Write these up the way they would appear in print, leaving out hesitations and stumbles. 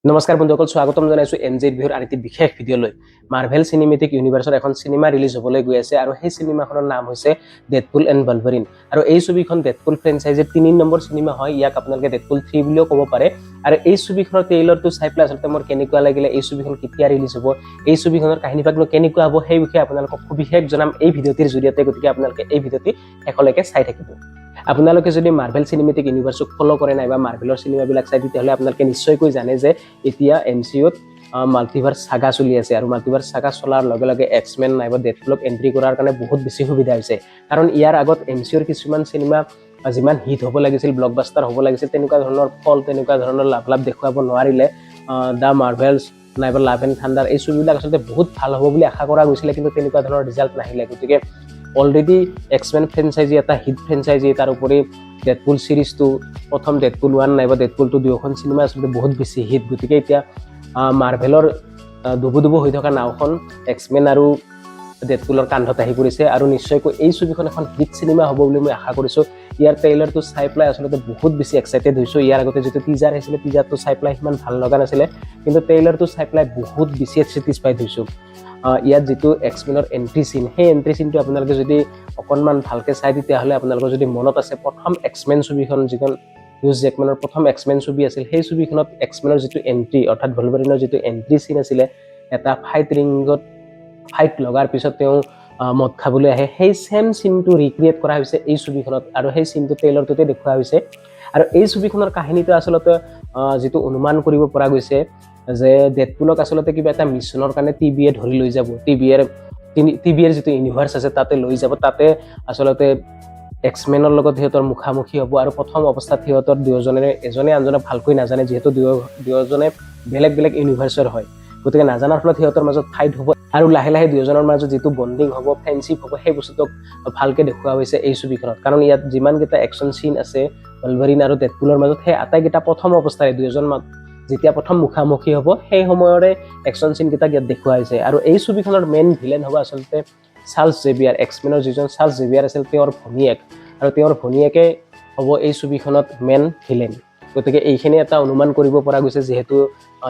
নমস্কাৰ বন্ধুসকল, স্বাগতম জনাইছোঁ এম জে বিহুৰ আন এটি বিশেষ ভিডিঅ'লৈ। মাৰ্ভেল চিনেমেটিক ইউনিভাৰ্চৰ এখন চিনেমা ৰিলিজ হ'বলৈ গৈ আছে আৰু সেই চিনেমাখনৰ নাম হৈছে ডেডপুল এণ্ড ৱলভাৰিন। আৰু এই ছবিখন ডেডপুল ফ্ৰেঞ্চাইজিৰ 3 নম্বৰ চিনেমা হয়। ইয়াক আপোনালোকে ডেডপুল 3 বুলিও ক'ব পাৰে। আৰু এই ছবিখনৰ ট্ৰেইলাৰটো চাই পেলাই আচলতে মোৰ কেনেকুৱা লাগিলে, এই ছবিখন কেতিয়া ৰিলিজ হ'ব, এই ছবিখনৰ কাহিনীভাগনো কেনেকুৱা হ'ব, সেই বিষয়ে আপোনালোকক সবিশেষ জনাম এই ভিডিঅ'টিৰ জৰিয়তে। গতিকে আপোনালোকে এই ভিডিঅ'টি শেষলৈকে চাই থাকিব। আপোনালোকে যদি মাৰ্ভেল চিনেমেটিক ইউনিভাৰ্চক ফ'ল' কৰে নাইবা মাৰ্ভেলৰ চিনেমাবিলাক চাই, তেতিয়াহ'লে আপোনালোকে নিশ্চয়কৈ জানে যে এতিয়া এমচিইউত মাল্টিভাৰ্ছ চাগা চলি আছে। আৰু মাল্টিভাৰ্ছ চাগা চলাৰ লগে লগে এক্সমেন নাইবা ডেডপুলক এণ্ট্ৰি কৰাৰ কাৰণে বহুত বেছি সুবিধা হৈছে। কাৰণ ইয়াৰ আগত এমচিইউৰ কিছুমান চিনেমা যিমান হিট হ'ব লাগিছিল, ব্লকবাষ্টাৰ হ'ব লাগিছিল, তেনেকুৱা ধৰণৰ ফল, তেনেকুৱা ধৰণৰ লাভ লাভ দেখুৱাব নোৱাৰিলে। The Marvels নাইবা লাভ এণ্ড থাণ্ডাৰ, এই ছবিবিলাক আচলতে বহুত ভাল হ'ব বুলি আশা কৰা গৈছিলে, কিন্তু তেনেকুৱা ধৰণৰ ৰিজাল্ট নাহিলে। গতিকে অলৰেডি এক্সমেন ফ্ৰেঞ্চাইজি এটা হিট ফ্ৰেঞ্চাইজি, তাৰোপৰি ডেডপুল চিৰিজটো, প্ৰথম ডেডপুল 1 নাইবা ডেডপুল 2, দুয়োখন চিনেমা আচলতে বহুত বেছি হিট। গতিকে এতিয়া মাৰ্ভেলৰ ডুবু ডুবু হৈ থকা নাওখন এক্সমেন আৰু ডেডপুলৰ কান্ধত আহি পৰিছে আৰু নিশ্চয়কৈ এই ছবিখন এখন হিট চিনেমা হ'ব বুলি মই আশা কৰিছোঁ। ইয়াৰ ট্ৰেইলাৰটো চাই পেলাই আচলতে বহুত বেছি এক্সাইটেড হৈছোঁ। ইয়াৰ আগতে যিটো টিজাৰ আহিছিলে, টিজাৰটো চাই পেলাই সিমান ভাল লগা নাছিলে, কিন্তু ট্ৰেইলাৰটো চাই পেলাই বহুত বেছি ছেটিছফাইড হৈছোঁ। ইয়াত যিটো এক্সমেনৰ এণ্ট্ৰি চিন, সেই এণ্ট্ৰি চিনটো আপোনালোকে যদি অকণমান ভালকৈ চাই, তেতিয়াহ'লে আপোনালোকৰ যদি মনত আছে, প্ৰথম এক্সমেন ছবিখন, যিখন হিউজ জেকমেনৰ প্ৰথম এক্সমেন ছবি আছিল, সেই ছবিখনত এক্সমেনৰ যিটো এণ্ট্ৰি, অৰ্থাৎ ভলভাৰিনৰ যিটো এণ্ট্ৰি চিন আছিলে, এটা ফাইট ৰিঙত ফাইট লগাৰ পিছত তেওঁ মদ খাবলৈ আহে, সেই ছেম চিনটো ৰিক্ৰিয়েট কৰা হৈছে এই ছবিখনত আৰু সেই চিনটো ট্ৰেইলাৰটোতে দেখুওৱা হৈছে। আৰু এই ছবিখনৰ কাহিনীটো আচলতে যিটো অনুমান কৰিব পৰা গৈছে যে ডেডপুলক আচলতে কিবা এটা মিছনৰ কাৰণে টিভিয়ে ধৰি লৈ যাব, টিভিএৰ যিটো ইউনিভাৰ্চ আছে তাতে লৈ যাব। তাতে আচলতে এক্সমেনৰ লগত সিহঁতৰ মুখামুখি হ'ব আৰু প্ৰথম অৱস্থাত সিহঁতৰ দুয়োজনে এজনে আনজনক ভালকৈ নাজানে, যিহেতু দুয়োজনে বেলেগ বেলেগ ইউনিভাৰ্চৰ হয়। গতিকে নাজানাৰ ফলত সিহঁতৰ মাজত ফাইট হ'ব আৰু লাহে লাহে দুয়োজনৰ মাজত যিটো বণ্ডিং হ'ব, ফ্ৰেণ্ডশ্বিপ হ'ব, সেই বস্তুটোক ভালকৈ দেখুওৱা হৈছে এই ছবিখনত। কাৰণ ইয়াত যিমানকেইটা একশ্যন চিন আছে ৱলভাৰিন আৰু ডেডপুলৰ মাজত, সেই আটাইকেইটা প্ৰথম অৱস্থাৰে দুয়োজন যেতিয়া প্ৰথম মুখামুখি হ'ব, সেই সময়ৰে একশ্যন চিনকেইটাক ইয়াত দেখুওৱা হৈছে। আৰু এই ছবিখনৰ মেইন ভিলেন হ'ব আচলতে চাৰ্লছ জেভিয়াৰ। এক্সমেনৰ যিজন চাৰ্লছ জেভিয়াৰ আছিল, তেওঁৰ ভনীয়েক, আৰু তেওঁৰ ভনীয়েকে হ'ব এই ছবিখনত মেইন ভিলেন। গতিকে এইখিনি এটা অনুমান কৰিব পৰা গৈছে, যিহেতু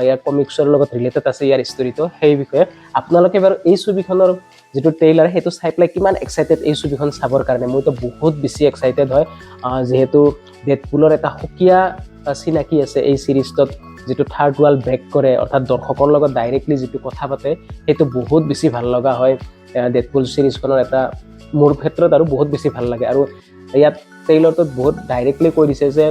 ইয়াৰ কমিক্সৰ লগত ৰিলেটেড আছে ইয়াৰ ষ্টৰিটো সেই বিষয়ে। আপোনালোকে বাৰু এই ছবিখনৰ যিটো ট্ৰেইলাৰ, সেইটো চাই পেলাই কিমান এক্সাইটেড এই ছবিখন চাবৰ কাৰণে? মইতো বহুত বেছি এক্সাইটেড হয়, যিহেতু ডেডপুলৰ এটা সুকীয়া চিনাকি আছে এই চিৰিজটোত। যিটো থাৰ্ড ৱাল ব্ৰেক কৰে, অৰ্থাৎ দৰ্শকৰ লগত ডাইৰেক্টলি যিটো কথা পাতে, সেইটো বহুত বেছি ভাল লগা হয়। ডেডপুল চিৰিজখনৰ এটা মোৰ ক্ষেত্ৰত আৰু বহুত বেছি ভাল লাগে। আৰু ইয়াত ট্ৰেইলাৰটোত বহুত ডাইৰেক্টলি কৈ দিছে যে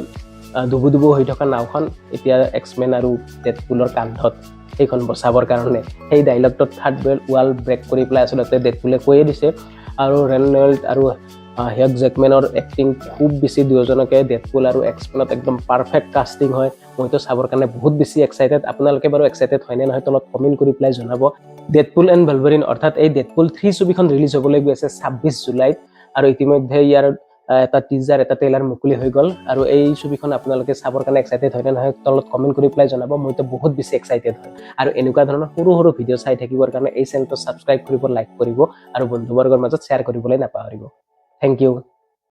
ডুবু ডুবু হৈ থকা নাওখন এতিয়া এক্সমেন আৰু ডেডপুলৰ কান্ধত, সেইখন বচাবৰ কাৰণে। সেই ডাইলগটোত থাৰ্ড ৱাল ব্ৰেক কৰি পেলাই আচলতে ডেডপুলে কৈয়ে দিছে। আৰু ৰায়ান ৰেনল্ড আৰু হিউগ জেকমেনৰ এক্টিং খুব বেছি, দুয়োজনকে ডেডপুল আৰু এক্সমেনত একদম পাৰফেক্ট কাষ্টিং হয়। মইতো চাবৰ কাৰণে বহুত বেছি এক্সাইটেড। আপোনালোকে বাৰু এক্সাইটেড হয়নে নহয়, তলত কমেণ্ট কৰি পেলাই জনাব। ডেডপুল এণ্ড ৱলভাৰিন, অৰ্থাৎ এই ডেডপুল 3 ছবিখন ৰিলিজ হ'বলৈ গৈ আছে 26 জুলাইত আৰু ইতিমধ্যে ইয়াৰ এটা টিজাৰ, এটা ট্ৰেইলাৰ মুকলি হৈ গ'ল। আৰু এই ছবিখন আপোনালোকে চাবৰ কাৰণে এক্সাইটেড হয়নে নহয়, তলত কমেণ্ট কৰি পেলাই জনাব। মইতো বহুত বেছি এক্সাইটেড হয়। আৰু এনেকুৱা ধৰণৰ সৰু সৰু ভিডিঅ' চাই থাকিবৰ কাৰণে এই চেনেলটো ছাবস্ক্ৰাইব কৰিব, লাইক কৰিব আৰু বন্ধুবৰ্গৰ মাজত শ্বেয়াৰ কৰিবলৈ নাপাহৰিব। Thank you.